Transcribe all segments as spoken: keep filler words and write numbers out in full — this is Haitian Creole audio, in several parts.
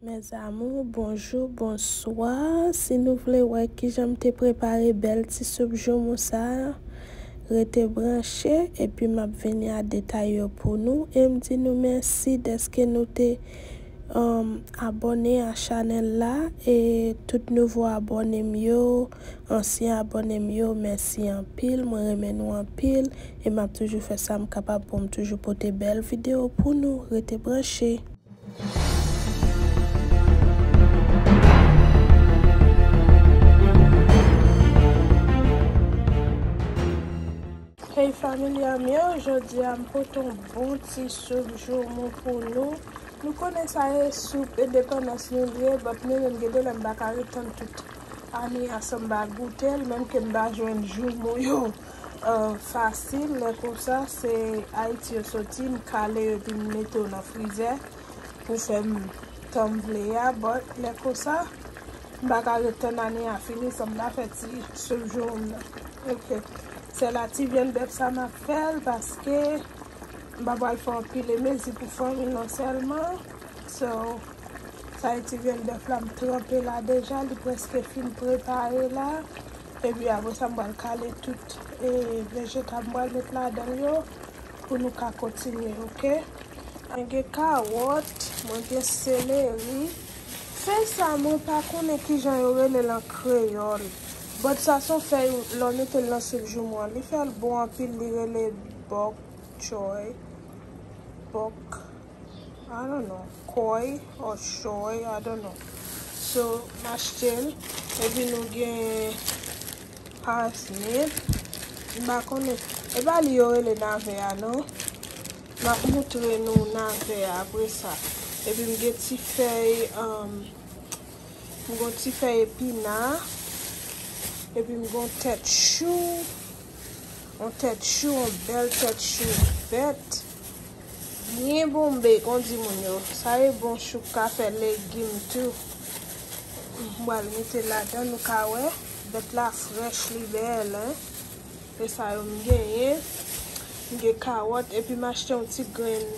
Mes amours, bonjou, bonswa. Si nou vle wè kijan m te prepare bèl ti soup joumou sa a, rete branche, epi m ap vini a detay yo pou nou. E m di nou mèsi dèske nou te, um, abòne a chanèl la. E tout nouvo abòne m yo, ansyen abòne m yo, mèsi anpil. Mwen renmen nou anpil. E m ap toujou fè sa m kapab pou m toujou pote bèl videyo pou nou. Rete branche. Hey family, I'm here. Jodi a m pote yon bon ti soup joumou pou nou. Nou konnen sa e soup endepandans nou li ye, but mwen menm gen de lè m pa ka ret tann tout ane a san m pa goute l, menm ke m pa jwenn joumou yo, uh, fasil. Lè konsa, se Ayiti yo soti, m kale yo epi m mete yo nan frizè pou fè m tan m vle a, but lè konsa, m pa ka ret tann ane a fini san m pa fè ti soup joumou m nan. Ok. Se la ti vyann bèf sa m ap fè l, paske m pa pral fè anpil e mezi pou fanmi nan sèlman. So, sa e ti vyann bèf la, m tranpe la deja, li prèske fin prepare la. Epi apre sa, m pral kale tout e vejetab m pral met ladan yo pou nou ka kontinye, ok? Mwen gen kawòt, mwen gen seleri. Fèy sa, mwen pa konnen kijan yo rele l an kreyòl. But sa se yon fèy, lè w mete l nan soup joumou an, li fè l bon anpil, li rele bok choy. Bok, I don't know, kòy or choy, I don't know. So, m achte l, epi nou gen parsnip. M pa konnen, e pa li yo rele navè a, non. M ap moutre nou navè a apre sa. Epi m gen ti fèy, um, m gen ti fèy epina. Epi m gen tèt chou. Yon tèt chou, yon bèl tèt chou vèt. Byen bonbe, kon di moun yo. Sa e bon chou k ka fè legim tou. M pral mete ladan, nou ka wè. Bèt la frèch, li bèl, en. E sa yo m genyen. M gen kawòt, epi m achte yon ti grenn,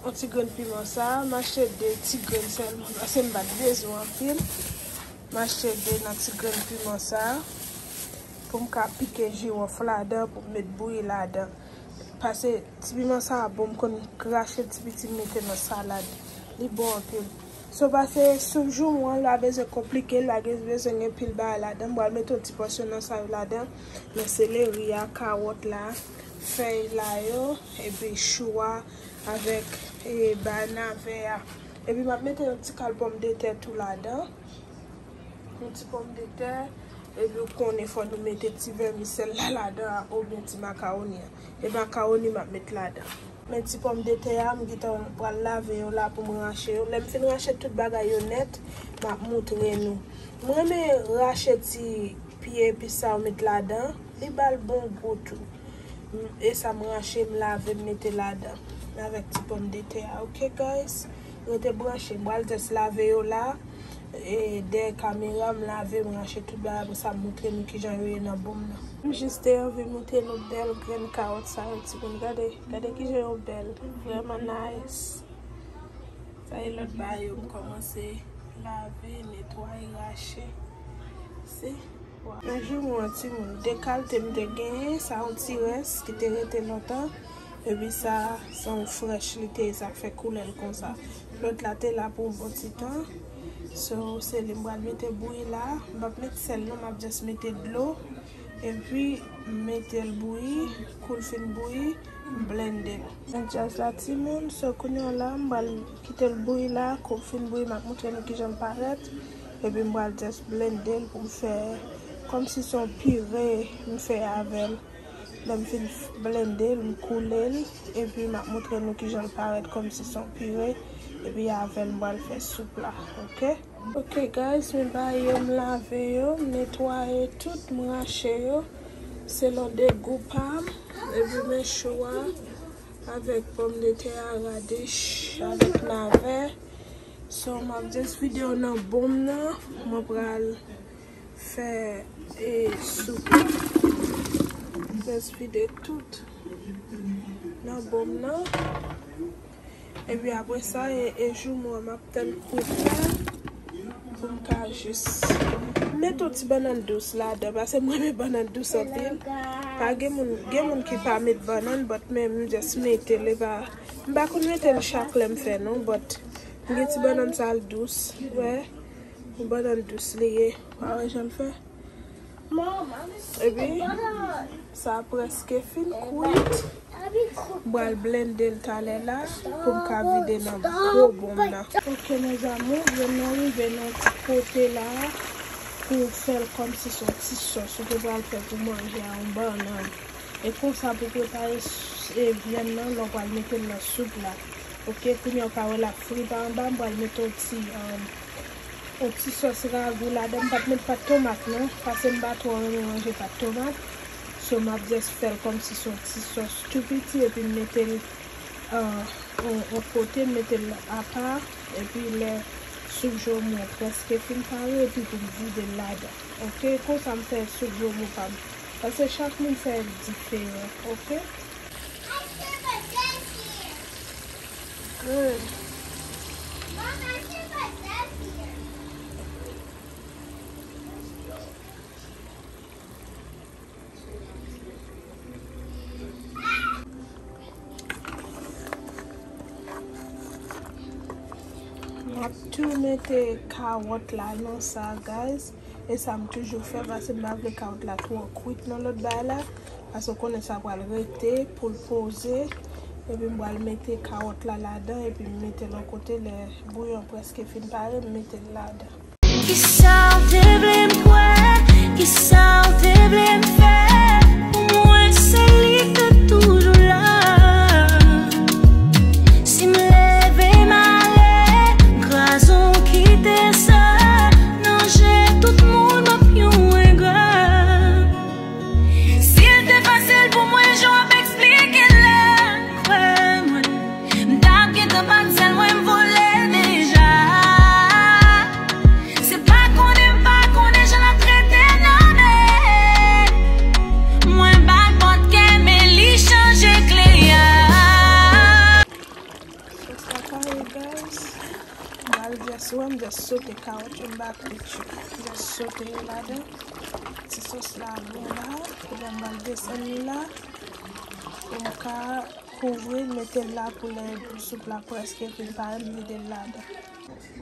yon ti grenn piman sa. M achte de ti grenn sèlman, paske m pa t bezwen anpil. M achte de nan ti grenn piman sa. Pou m ka pike jiwòf ladan, pou m met bouyi ladan. Paske ti piman sa a bon, m konn rache l ti piti, m mete nan salad. Li bon anpil. So, paske soup joumou an, l pa bezwen konplike, l pa gen, bezwen gen pil bagay ladan. M pral mete yon ti pòsyon nan sa yo ladan. Nan seleri a, kawòt la, fèy la yo, epi chou a, avèk, e, bay navè a. Epi m ap mete yon ti kal pòmdetè tou ladan. Yon ti pòmdetè, epi ou konnen fò nou mete ti vèmisèl la ladan a, oubyen ti makawoni an. E makawoni m ap met ladan. Men ti pòmdetè a, m gentan pral lave yo la pou m rache yo. Lè m fin rache tout bagay yo nèt, m ap moutre nou. M renmen rache ti pye epis sa yo met ladan. Li ba l bon gou tou. M, e sa m rache, m lave, m mete ladan. Avèk ti pòmdetè a, ok, guys? Rete branche. M pral just lave yo la. E dèyè kamera, m lave, m rache tout bagay, apre sa m moutre nou kijan yo ye nan bon m nan. M jis te anvi moutre nou bèl grenn kawòt sa yo, timoun. Gade, gade kijan yo bèl. Vrèman nice. Sa e lòt bagay yo, m kòmanse lave, netwaye, rache. Si. Nan joumou an, timoun, de kalite m te genyen, sa yon ti rès ki te rete lontan. Epi sa, se yon frèch li te ye, sa k fè koulè l konsa. Lòt la te la pou yon bon ti tan. So, se li m pral mete bouyi la. M p ap met sèl non, m ap just mete dlo. Epi, m mete l bouyi. Kou l fin bouyi, m blende l. Nan dyaz la, timoun, so kounye a la, m pral kite l bouyi la. Kou l fin bouyi, m ap moutre nou kijan l parèt. Epi m pral just blende l pou m fè kòmsi se yon pire m fè avè l. Lè m fin blende l, m koule l, epi m ap moutre nou kijan l parèt kòmsi se yon pire. Epi avè l, m pral fè soup la, ok? Ok, guys, men bagay yo, m lave yo, m netwaye tout, m rache yo selon de gou pa m. Epi men chou a, avèk pòmdetè a, radich, avèk navè. So, m ap just vide yo nan bon m nan. Mwen pral fè, e, soup la. Just vide tout nan bon m nan. Epi apre sa, e, e joumou an, m ap tann kwit la pou m ka jis met yon ti bannann dous ladan, paske m renmen bannann dous anpil. Pa gen moun, gen moun ki pa met bannann, but men m just mete l, e pa, m pa konn mete l chak lè m fè non, but m gen ti bannann sa l dous, wè, yon bannann dous li ye, pa wè jan l fè. Epi, sa prèske fin kwit. M pral blende l talè la pou m ka vide nan gwo bon m nan. Ok, mes amours, vyann nan rive nan ti kote la pou fè l kòmsi se yon ti sòs ou te pral fè pou manje a, yon bannann. E konsa pou prepare s-, e vyann nan, lè w pral mete l nan soup la. Ok, kounye a w ka wè l ap fri pa anba, m pral mete yon ti, um, yon ti sòs ragou ladan. M p ap met pat tomat non, paske m pa twò renmen manje pat tomat. So, m ap just fè l kòmsi se yon ti sòs tou piti, epi m mete l, uh, yon, yon kote, m mete l apa. Epi lè soup joumou an prèske fin pare, epi pou m vide l ladan. Ok, konsa m fè soup joumou pa m. Paske chak moun fè l diferan, ok? Good. M ap tou mete kawòt la nan sa, guys. E sa m toujou fè, paske m pa vle kawòt la twò kwit nan lòt bagay la, paske w konnen sa pral rete pou l poze. Epi m pral mete kawòt la ladan, epi m mete l yon kote, lè bouyon prèske fin pare, m mete l ladan. Kisa w te vle m kwè? Kisa w te vle m fè? Pou mwen, se li k te toujou la. Si m leve m ale, m kraze w kite sa. Non, je tout moun, m ap yon engra. Si l te fasil pou mwen, jan w ap eksplike l la, kwè mwen, m t ap gentan bat sèl mwen, m vole deja. Se pa konnen m pa konnen jan l ap trete nan men. Mwen ba l pòt kè, men li chanje kle a. Sòs la pare, guys. M pral just, wè, m just sote kawòt yo, m pa kwit yo. M just sote yo ladan. Ti sòs la byen la. Kounye a m pral desann li la. Pou m ka kouvri l, mete l la pou lè soup la prèske fin pare, m vide l ladan.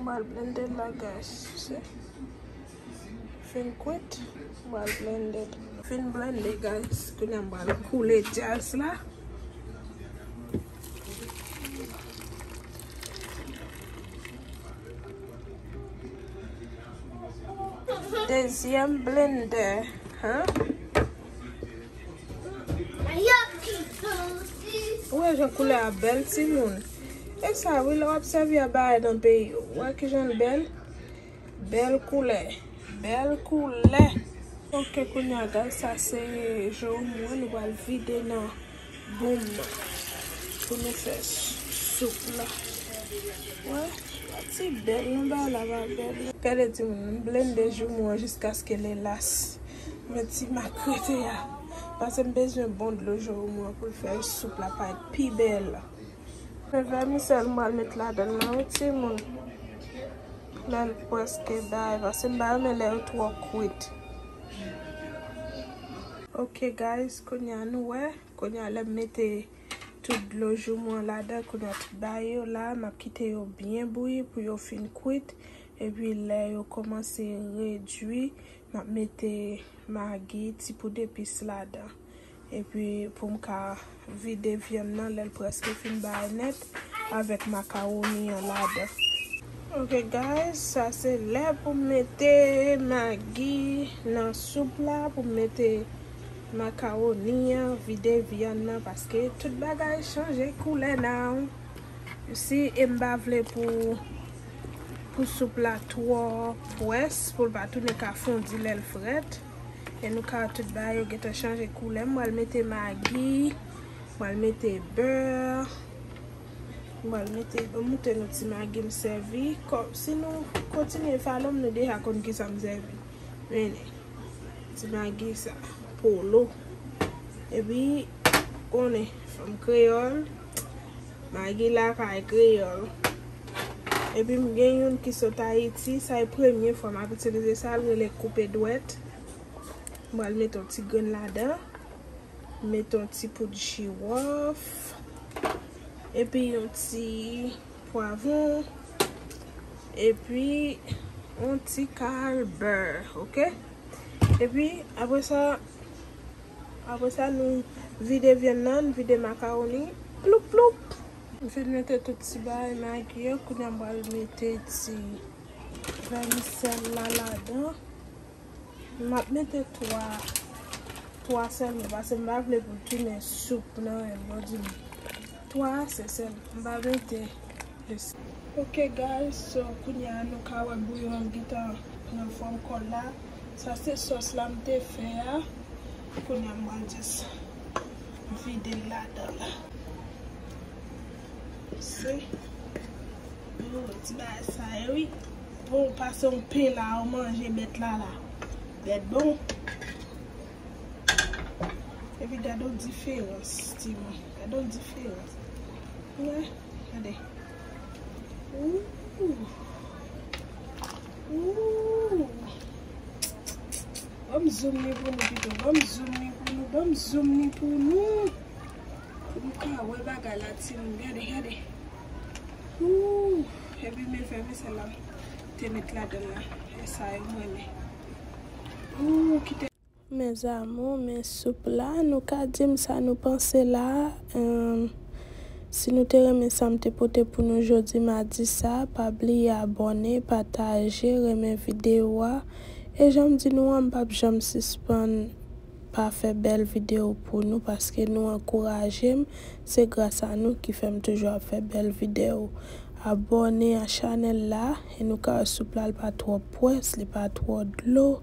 M pral blende l la, guys. Se fin kwit, m pral blende l. Fin blende, guys. Kounye a m pral koule djaz la. Dezyèm blendè, hein? Ou wè jan koulè a bèl, timoun? E sa, wi, lè w ap sèvi a bagay nan peyi w. Ou wè kijan l bèl? Bèl koulè. Bèl koulè. Ok, kounye a, guys, sa se joumou an, nou pral vide nan bon m nan. Pou nou fè s-, soup la. Wè, pati bèl, non, bagay la pa bèl. Gade, timoun, m blende joumou an jiskaske l elas. Men ti mak rete a. Paske m bezwen bon dlo joumou an pou l fè soup la parèt pi bèl. Men vèmisèl m pral met ladan l la, wi, timoun. Lè l prèske bay, paske m pa renmen lè yo twò kwit. Ok, guys, kounye a nou wè. Kounye a lè m mete tout dlo joumou an ladan, kounye a tout bagay yo la, m ap kite yo byen bouyi pou yo fin kwit. Epi lè yo kòmanse redui, m ap mete magi, ti poud epis ladan. Epi pou m ka vide vyann nan lè l prèske fin bay nèt avèk makawoni an ladan. Ok, guys, sa se lè pou m mete magi nan soup la, pou m mete makawoni an, vide vyann nan, paske tout bagay chanje koulè now. You see, e m pa vle pou, pou soup la twò pwès, pou l pa tounen ka fondi lè l frèt. E nou ka wè tout bagay yo gentan chanje koulè. M pral mete magi, m pral mete bè, m pral mete, ban m montre nou ti magi m sèvi. Kò-, si nou kontinye follow m, nou deja konn kisa m sèvi. Men, ti magi sa, polo. Epi, konnen, fanm kreyòl, Magi lakay kreyòl. Epi m gen youn ki sot Ayiti, sa e premye fwa m ap itilize sa, l rele koupe dwèt. M pral mete yon ti grenn ladan. Mete yon ti poud jiwòf. Epi yon ti pwavwon. Epi yon ti kal bè, oke? Epi apre sa, apre sa nou vide vyann nan, nou vide makawoni. Ploup, ploup. M fin mete tout ti bagay Magi yo, kounye a m pral mete ti vèmisèl la ladan. M ap mete twa, twa sèlman, paske m pa vle pou l tounen soup nan menm, non, di m. Twa ase sèlman, m pa mete plis. Ok, guys, so kounye a nou ka wè bouyon an gentan pran fòm kòl la. Sa se sòs la m te fè a. Kounye a m pral just vide l ladan la. Se. Oh, ti bagay sa yo, wi. Bon, pase yon pen la, ou manje bèt la, la. Bèt bon. Epi gade yon diferans, timoun. Gade yon diferans. Wè, gade. Ooh. Ooh. Ban m zoom li pou nou pito. Ban m zoom li pou nou. Ban m zoom li pou nou. Pou nou ka wè bagay la, timoun. Gade, gade. Ooh. Epi men fè men sèl la. Te met ladan la. E sa yo m renmen. Ooh, kite. Mes amours, men soup la, nou ka di m sa nou panse la. Em, si nou te renmen sa m te pote pou nou jodi madi sa, pa bliye abòne, pataje, renmen videyo a. E jan m di nou an, m p ap janm sispann pa fè bèl videyo pou nou, paske nou ankouraje m. Se gras a nou ki fè m toujou ap fè bèl videyo. Abòne a chanèl la, e nou ka wè soup la, li pa twò pwès, li pa twò dlo.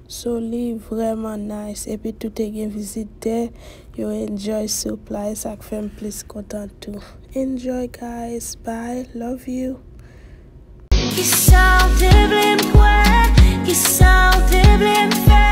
So, li vrèman nice. Epi tou te gen vizitè, yo enjoy soup la, e sa k fè m plis kontan tou. Enjoy, guys. Bye. Love you. Kisa w te vle m kwè? Kisa w te vle m fè?